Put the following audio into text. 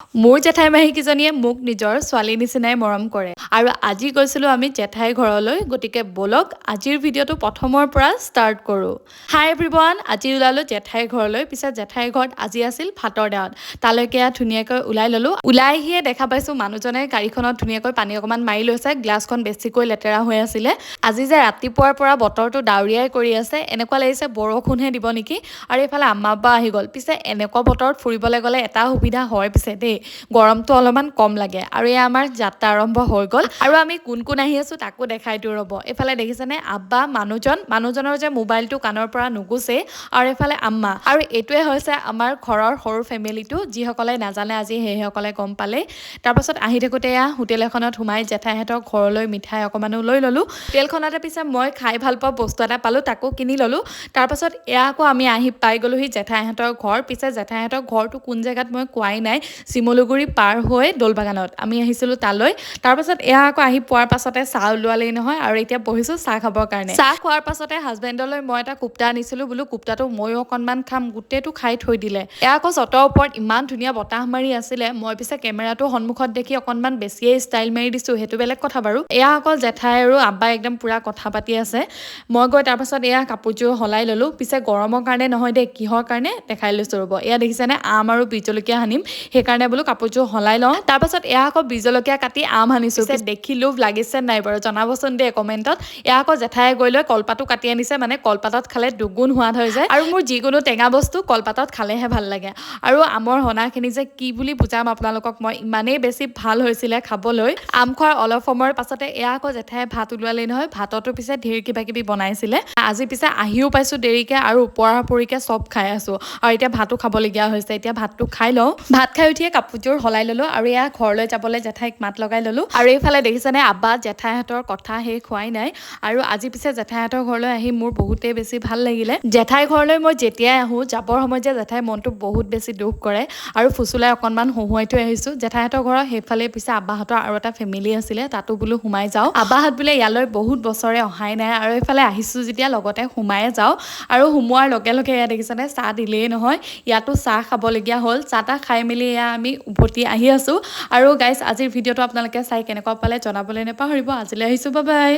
মোৰ জেঠাই মাহীকেইজনীয়ে মোক নিজৰ ছোৱালীৰ নিচিনাই মৰম কৰে। আৰু আজি গৈছিলোঁ আমি জেঠাইৰ ঘৰলৈ। গতিকে ব'লক, আজিৰ ভিডিঅ'টো প্ৰথমৰ পৰা ষ্টাৰ্ট কৰোঁ। হাই এভৰিৱান, আজি ওলালোঁ জেঠাইৰ ঘৰলৈ। পিছে জেঠাইৰ ঘৰত আজি আছিল ভাতৰ দাৱত। তালৈকে ধুনীয়াকৈ ওলাই ল'লোঁ। ওলাই আহিয়ে দেখা পাইছোঁ মানুহজনে গাড়ীখনত ধুনীয়াকৈ পানী অকণমান মাৰি লৈছে। গ্লাছখন বেছিকৈ লেতেৰা হৈ আছিলে। আজি যে ৰাতিপুৱাৰ পৰা বতৰটো ডাৱৰীয়াই কৰি আছে, এনেকুৱা লাগিছে বৰষুণহে দিব নেকি। আৰু এইফালে আম্মা আব্বা আহি গ'ল। পিছে এনেকুৱা বতৰত ফুৰিবলৈ গ'লে এটা সুবিধা হয় পিছে দেই, গৰমটো অলপমান কম লাগে। আৰু এয়া আমাৰ যাত্ৰা আৰম্ভ হৈ গ'ল। আৰু আমি কোন কোন আহি আছোঁ, তাকো দেখাই দিওঁ ৰ'ব। এইফালে দেখিছেনে আব্বা, মানুহজন, মানুহজনৰ যে মোবাইলটো কাণৰ পৰা নুগুচেই, আৰু এইফালে আম্মা। আৰু এইটোৱে হৈছে আমাৰ ঘৰৰ সৰু ফেমিলিটো। যিসকলে নাজানে, আজি সেইসকলে গম পালেই। তাৰপাছত আহি থাকোঁতে এয়া হোটেল এখনত সোমাই জেঠাইহঁতৰ ঘৰলৈ মিঠাই অকণমানো লৈ ল'লোঁ। হোটেলখনতে পিছে মই খাই ভাল পোৱা বস্তু এটা পালোঁ, তাকো কিনি ল'লোঁ। তাৰপাছত এয়া আকৌ আমি আহি পাই গ'লোহি জেঠাইহঁতৰ ঘৰ। পিছে জেঠাইহঁতৰ ঘৰটো কোন জেগাত মই কোৱাই নাই। শিমলুগুৰি পাৰ হৈ দৌলবাগানত আমি আহিছিলোঁ তালৈ। তাৰপাছত এয়া আকৌ আহি পোৱাৰ পাছতে চাহ ওলোৱালেই নহয়। আৰু এতিয়া বহিছোঁ চাহ খাবৰ কাৰণে। চাহ খোৱাৰ পাছতে হাজবেণ্ডলৈ মই এটা কোপ্তা আনিছিলোঁ। বোলো কোপ্তাটো ময়ো অকণমান খাম। গোটেইটো খাই থৈ দিলে। এয়া আকৌ চটৰ ওপৰত ইমান ধুনীয়া বতাহ মাৰি আছিলে। মই পিছে কেমেৰাটো সন্মুখত দেখি অকণমান বেছিয়ে ষ্টাইল মাৰি দিছোঁ, সেইটো বেলেগ কথা বাৰু। এয়া অকল জেঠাই আৰু আব্বাই একদম পূৰা কথা পাতি আছে। মই গৈ তাৰপাছত এয়া কাপোৰযোৰ সলাই ল'লোঁ। পিছে গৰমৰ কাৰণে নহয় দেই, কিহৰ কাৰণে দেখাই লৈছোঁ ৰ'ব। এয়া দেখিছেনে, আম আৰু বিহ জলকীয়া সানিম, সেইকাৰণে বোলো কাপোৰযোৰ সলাই লওঁ। তাৰপাছত এয়া আকৌ বিহ জলকীয়া কাটি আম সানিছোঁ। দেখি লোভ লাগিছে নাই বাৰু, জনাবচোন দেই কমেণ্টত। এয়া আকৌ জেঠাই গৈ লৈ কলপাতো কাটি আনিছে, মানে কলপাতত খালে দুগুণ সোৱাদ হৈ যায়। আৰু মোৰ যিকোনো টেঙা বস্তু কলপাতত খালেহে ভাল লাগে। আৰু আমৰ সনাখিনি যে কি বুলি বুজাম আপোনালোকক মই, ইমানেই বেছি ভাল হৈছিলে খাবলৈ। আম খোৱাৰ অলপ সময়ৰ পাছতে এয়া আকৌ জেঠাই ভাত ওলোৱালেই নহয়। ভাততো পিছে ঢেৰ কিবা কিবি বনাইছিলে। আজি পিছে আহিও পাইছোঁ দেৰিকে আৰু ওপৰা ওপৰিকে চব খাই আছোঁ। আৰু এতিয়া ভাতো খাবলগীয়া হৈছে। এতিয়া ভাতটো খাই লওঁ। ভাত খাই উঠিয়ে কাপোৰযোৰ সলাই ল'লোঁ আৰু এয়া ঘৰলৈ যাবলৈ জেঠাইক মাত লগাই ল'লোঁ। আৰু এইফালে দেখিছেনে, আব্বা জেঠাইহঁতৰ কথা শেষ হোৱাই নাই। আৰু আজি পিছে জেঠাইহঁতৰ ঘৰলৈ আহি মোৰ বহুতেই বেছি ভাল লাগিলে। জেঠাই ঘৰলৈ মই যেতিয়াই আহোঁ, যাবৰ সময়ত যে জেঠাই মনটো বহুত বেছি দুখ কৰে আৰু ফুচুলাই অকণমান হহুৱাই থৈ আহিছোঁ। জেঠাইহঁতৰ ঘৰৰ সেইফালে পিছে আব্বাহঁতৰ আৰু এটা ফেমিলি আছিলে, তাতো বোলো সোমাই যাওঁ। আব্বাহঁত বোলে ইয়ালৈ বহুত বছৰে অহাই নাই আৰু এইফালে আহিছোঁ যেতিয়া লগতে সোমায়ে যাওঁ। আৰু সোমোৱাৰ লগে লগে এয়া দেখিছেনে, চাহ দিলেই নহয়। ইয়াতো চাহ খাবলগীয়া হ'ল। চাহ তাহ খাই মেলি এয়া আমি উভতি আহি আছোঁ। আৰু গাইজ, আজিৰ ভিডিঅ'টো আপোনালোকে চাই কেনেকুৱা পালে জনাবলৈ নাপাহৰিব। আজিলৈ আহিছোঁ, বাই বাই।